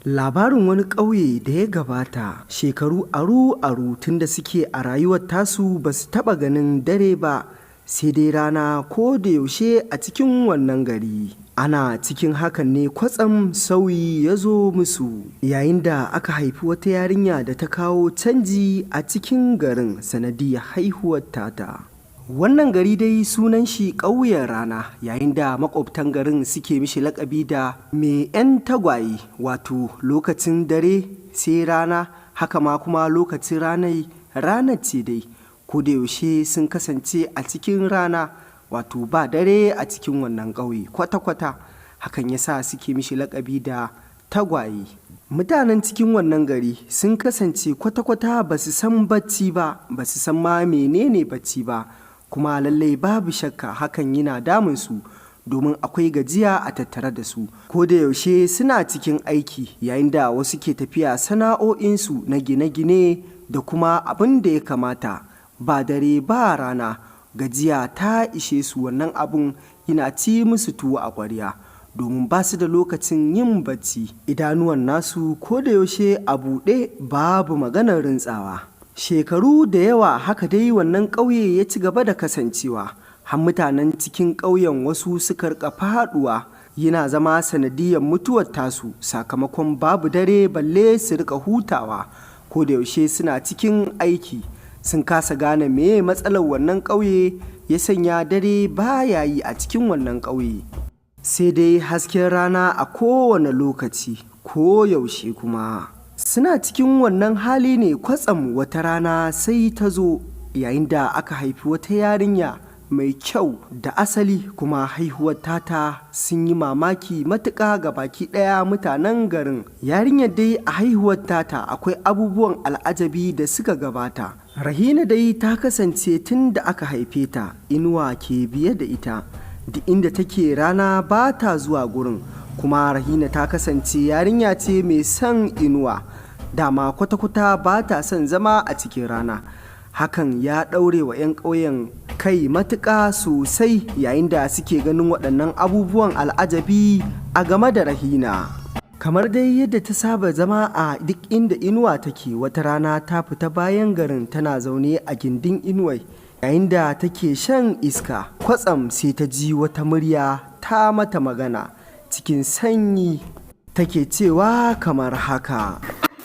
Labarin wani ƙauye da ya gabata shekaru aru-aru, tunda suke a rayuwar tasu ba su taɓa ganin dare ba, sai dai rana ko da yaushe a cikin wannan gari. Ana cikin hakan ne kwatsam sauyi ya zo musu, yayin da aka haifi wata yarinya da ta kawo canji a cikin garin sanadiyyar haihuwar tata. Wannan gari dai sunan shi ƙauyen Rana, yayin da maƙwabtan garin suke mishi laƙabi da mai 'yan tagwaye, wato lokacin dare sai rana, haka ma kuma lokacin ranai ranar ce dai. Ko da yaushe sun kasance a cikin rana, wato ba dare a cikin wannan ƙauye kwata-kwata. Hakan ya sa suke mishi laƙabi da tagwaye. Mutanen cikin wannan gari sun kasance kwata-kwata ba su san bacci ba, ba su san ma menene bacci ba, kuma lallai babu shakka hakan yana damun su, domin akwai gajiya a tattare da su. Ko da yaushe suna cikin aiki, yayin da wasu ke tafiya sana'o'insu na gine-gine da kuma abin da ya kamata. Ba dare ba rana, gajiya ta ishe su, wannan abun yana ci musu tuwo a ƙwarya, domin ba su da lokacin yin bacci. Idanuwan nasu ko da yaushe a buɗe, babu maganar rintsawa. Shekaru da yawa haka dai wannan ƙauye ya ci gaba da kasancewa, har mutanen cikin ƙauyen wasu suka rika faɗuwa, yana zama sanadiyyar mutuwar tasu, sakamakon babu dare balle su rika hutawa. Ko da yaushe suna cikin aiki. Sun kasa gane meye matsalar wannan ƙauye ya sanya dare baya yi a cikin wannan ƙauye, sai dai hasken rana a kowane lokaci, ko yaushe kuma. Suna cikin wannan hali ne kwatsam wata rana sai ta zo, yayin da aka haifi wata yarinya mai kyau da asali, kuma haihuwar tata sun yi mamaki matuƙa ga baki ɗaya mutanen garin. Yarinyar dai a haihuwar tata akwai abubuwan al'ajabi da suka gabata. Rahina dai ta kasance tun da aka haife ta inuwa ke biye da ita, duk inda take rana ba ta zuwa gurin. Kuma Rahina ta kasance yarinya ce mai son inuwa, dama kwata-kwata ba ta son zama a cikin rana. Hakan ya ɗaure wa 'yan ƙauyen kai matuƙa sosai, yayin da suke ganin waɗannan abubuwan al'ajabi a game da Rahina. Kamar dai yadda ta saba zama a duk inda inuwa take, wata rana ta fita bayan garin, tana zaune a gindin inuwai yayin da take shan iska. Kwatsam sai ta ji wata murya ta mata magana cikin sanyi, take cewa kamar haka: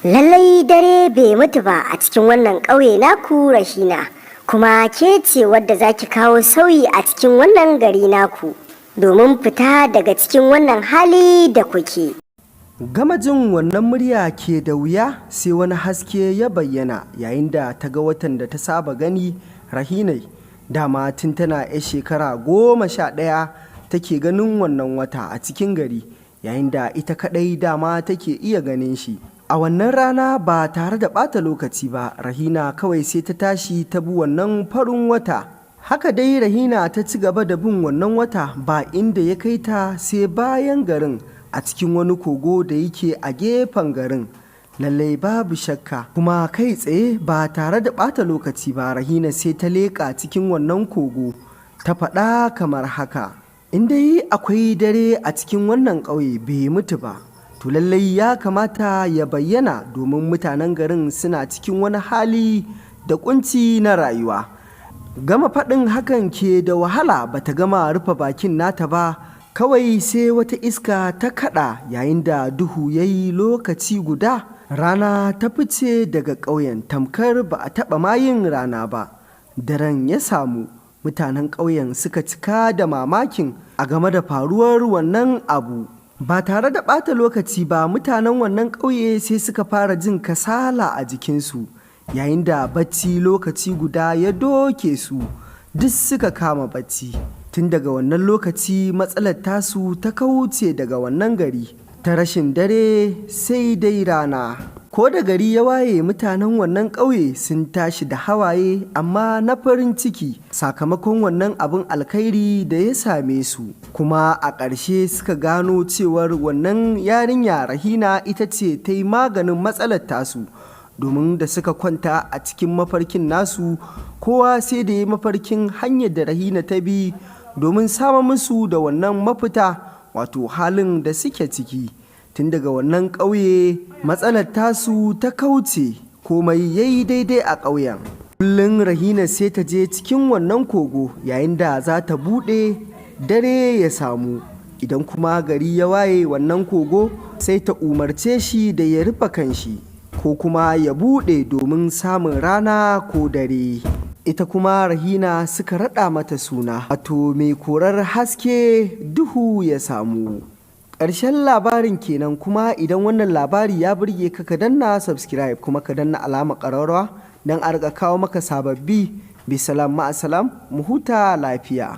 Lallai dare bai mutu ba a cikin wannan ƙauye naku, Rahina, kuma ke ce wadda za ki kawo sauyi a cikin wannan gari naku domin fita daga cikin wannan hali da kuke. Gama jin wannan murya ke da wuya sai wani haske ya bayyana, yayin da ta ga watan da ta saba gani. Rahinai dama tun tana 'yar shekara 11 take ganin wannan wata a cikin gari, yayin da ita kaɗai dama take iya ganin shi. A wannan rana, ba tare da ɓata lokaci ba, Rahina kawai sai ta tashi ta bi wannan farin wata. Haka dai Rahina ta ci gaba da bin wannan wata, ba inda ya kai ta sai bayan garin, a cikin wani kogo da yake a gefen garin. Lallai babu shakka kuma kai tsaye, ba tare da ɓata lokaci ba, Rahina sai ta leƙa cikin wannan kogo, ta faɗa kamar haka: "In dai akwai dare a cikin wannan ƙauye bai mutu ba, to lallai ya kamata ya bayyana, domin mutanen garin suna cikin wani hali da kunci na rayuwa." Gama faɗin hakan ke da wahala, bata gama rufe bakin nata ba, kawai sai wata iska ta kaɗa, yayin da duhu ya yi lokaci guda. Rana ta fice daga ƙauyen tamkar ba a taɓa mayin rana ba. Daren ya samu. Mutanen ƙauyen suka cika da mamakin a game da faruwar wannan abu. Ba tare da ɓata lokaci ba, mutanen wannan ƙauye sai suka fara jin kasala a jikinsu, yayin da bacci lokaci guda ya doke su, duk suka kama bacci. Tun daga wannan lokaci matsalar tasu ta kauce daga wannan gari ta rashin dare sai dai rana. Ko da gari ya waye, mutanen wannan ƙauye sun tashi da hawaye, amma na farin ciki, sakamakon wannan abin alkhairi da ya same su. Kuma a ƙarshe suka gano cewar wannan yarinya Rahina ita ce ta yi maganin matsalar tasu, domin da suka kwanta a cikin mafarkin nasu, kowa sai da ya mafarkin hanyar da Rahina ta bi domin samun musu da wannan mafita, wato halin da suke ciki. Tun daga wannan ƙauye matsalar tasu ta kauce, komai ya yi daidai a ƙauyen. Kullum Rahina sai ta je cikin wannan kogo, yayin da za ta buɗe dare ya samu. Idan kuma gari ya waye, wannan kogo sai ta umarce shi da ya rufe kanshi ko kuma ya buɗe domin samun rana ko dare. Ita kuma Rahina suka raɗa mata suna, wato mai korar haske duhu ya samu. Ƙarshen labarin kenan. Kuma idan wannan labari ya burge ka, ka danna subscribe kuma ka danna alamar ƙararrawa don a riƙa kawo maka sababbi. Bisalam, ma'asalam, mu huta lafiya.